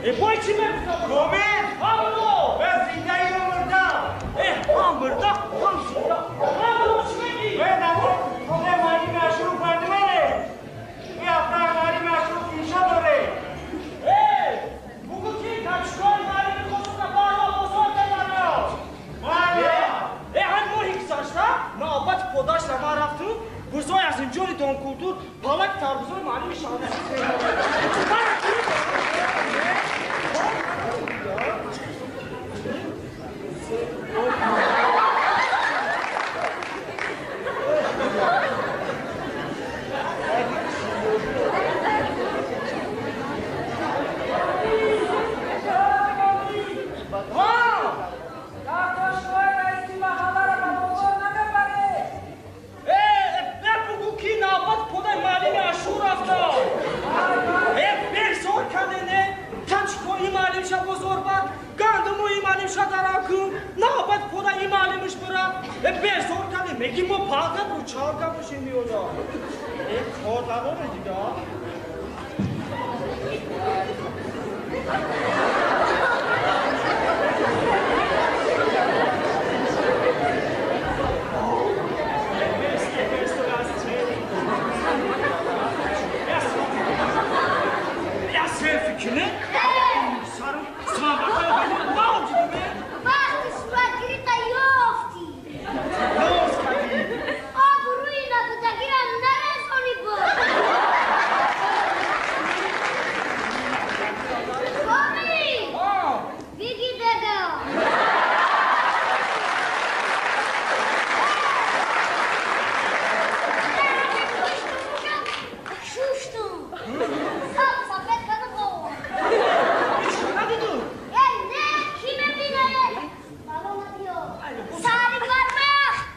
Бой чӣ мегуфта? Комил! Ҳамро! Ман зиндаи мурдам! Ҳам мурда, ҳам зинда! Ҳамро чӣ мегӣ? Ман ҳамон хонаи муаллими Ашуров фардимане! Ин ҳафта муаллими Ашуров иншо доре! Бугӯ ки тачкои муаллими хусуса барва бозор мебарад! Бале! Ҳар моҳи гузашта навбати подашта ман рафтум, бузои Азимҷони Донкултур палак тарбузои муаллими Шаҳназӣ. Меги мо палка бу чалка бошем миёда. Кор надоре дига. Я селфи кине? Сарам сама ба Вақти суратгирита ёфтӣ. Обрӯи набудагира нарасонӣ буд. Комил! Биги дега. Шуштум. Саб сафед кардам хоб. Не, ки мебинад? Балона биё. Сари барвақт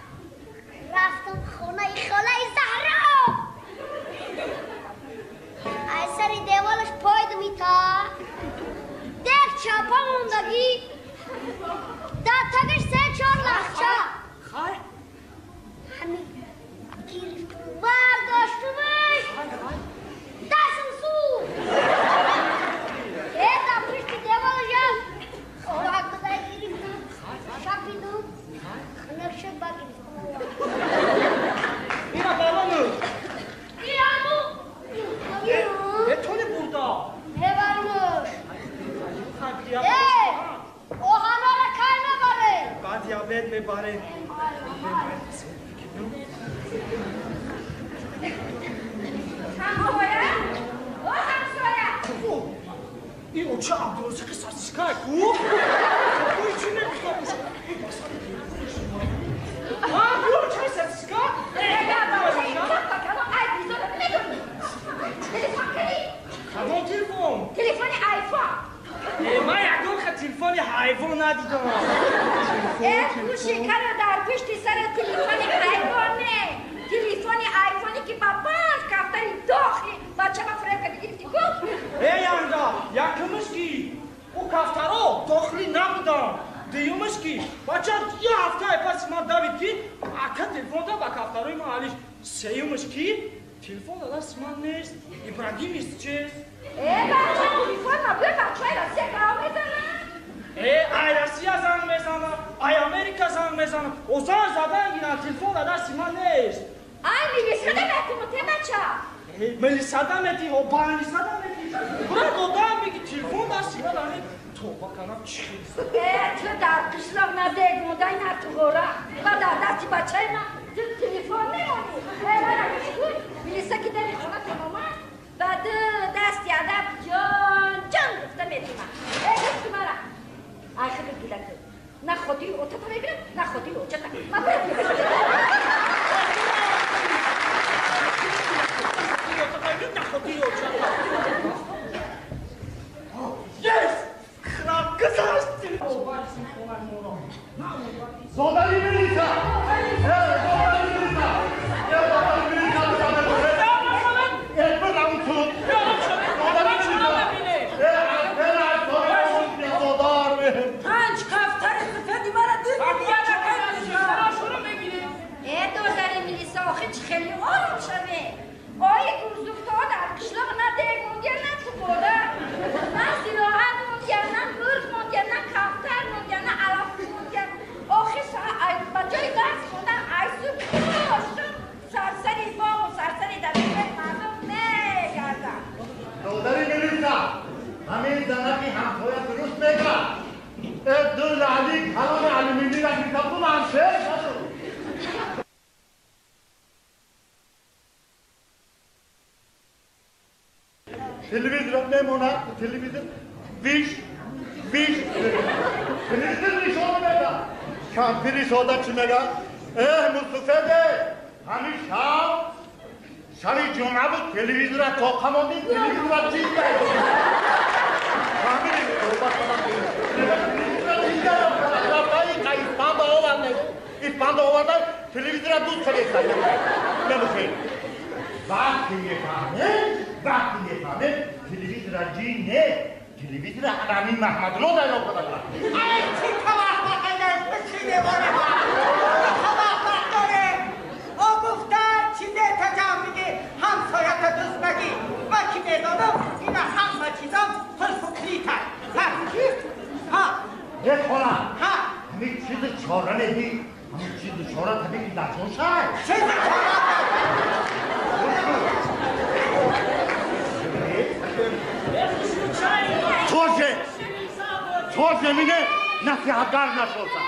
рафтам хонаи холаи Заҳро. Аз сари деволаш пойдум ита. Дек чапа мондагӣ. Дар тагаш се чор лахча. Ҳамин гирифтум бардоштумаш. Дастам сӯхт. Дар пушти деволашам хӯрак буда гирифтум. Шапидум. Хунук шуд ба гирифтум. Ина балону. Иаму. Тони бурда. Мебармуш. Оҳанора кай мебарем? Баъди обед мебарем. Ҳамсоя? О, ҳамсоя! Ин оча Абдурозиқи сосискай ку? Ӯ чӣ мегуфта боша? Ӯ чай сосиска? Кадом телефон? Телефони айфон. Ман ягон ха телефони ҳайвон надидам. Гӯшикаро дар пушти сари телефони ҳайвон не. Телефони айфоне ки ба панҷ кафтари дохили бачама фиреб карди гирифтӣ ку? Янда, якумаш ки ӯ кафтаро дохилӣ набуданд. Дуюмаш ки бача я ҳафтаи паси ман давид ки ака телефон да ба кафтарои ман алиш. Сеюмаш ки телефон дар дасти ман нест. Ибрагим чест? Бача телефон набуд, бачаи Россия гав мезанад. Ай Россия занг мезанад, ай Америка занг мезанад. О занг задан гиранд, телефон дар дасти ман нест. Ай милисада метимуте бача. Милисада мети, о банисада мети. Бура додам меги телефон дасти ман дар нест. Тоба канам чӣ Ту дар қишлоқ на бегмудай на туғора. Ва дар дасти бачаи ман ту телефон мемонӣ. Мара гӯш кун, милиса ки дами хона тамомад, ба ду дасти адаб ҷон ҷон гуфта метимад. Гӯш кун мара. Ай хеле гила кун. На хотири отата мегирам, на хотири очата. Ма бира На хотири очата. Yes! Зодари милиса! Зодари милиса! Зодари милиса! Панҷ кафтари сафеди мара дид. Додари милиса, охи чӣ хеле ором шаве. Ои гурзуфтаҳо дар қишлоқ на дегмундия, на туғора. На зироат. Ҳамин занаки ҳамсоя дуруст мегӯяд. Ду лаъли калони алюминийро гирифта ман шер шудам. Телевизор мемонад, телевизор виш виш телевизор нишон медиҳад. Кампири сода чӣ мегӯяд? Эҳ, мустафеде, ҳамин шаб шаби ҷумъа буд, телевизорро тоқа мондем, телевизорро чиз кардем. Фаҳмидӣ? Телевизорро чиз кардем. Испанда овардем. Испанда овардан, телевизорро дуз кардем. Намехоҳем. Вақте мефаҳмем, вақте мефаҳмем, телевизорро ҷин не, телевизорро ҳамин Маҳмадло дайно карданд. Ай, чӣ таваққаф бишине бора ма. Таваққаф дاره. О гуфтан чизе таҷам мегӣ, ҳамсоята дӯст нагӣ. Ма ки медонам, ина ҳама чизам қулфу калид аст. Фаҳмидӣ? Ҳа. Е хола. Ҳа. Ҳамин чизи чора недӣ, ҳамин чизи чора табиӣ ки наҷон шай. Чизи чора. Тоже, тоже мине насиҳатгар нашоса.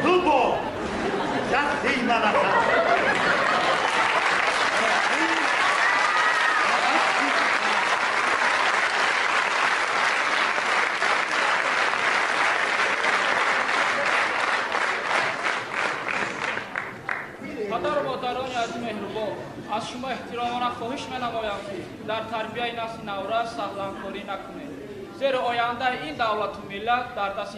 Ду бор. Аз шумо эҳтиромона хоҳиш менамоям, ки дар тарбияи насли наврас саҳланкорӣ накунед, зеро ояндаи ин давлату миллат дар дасти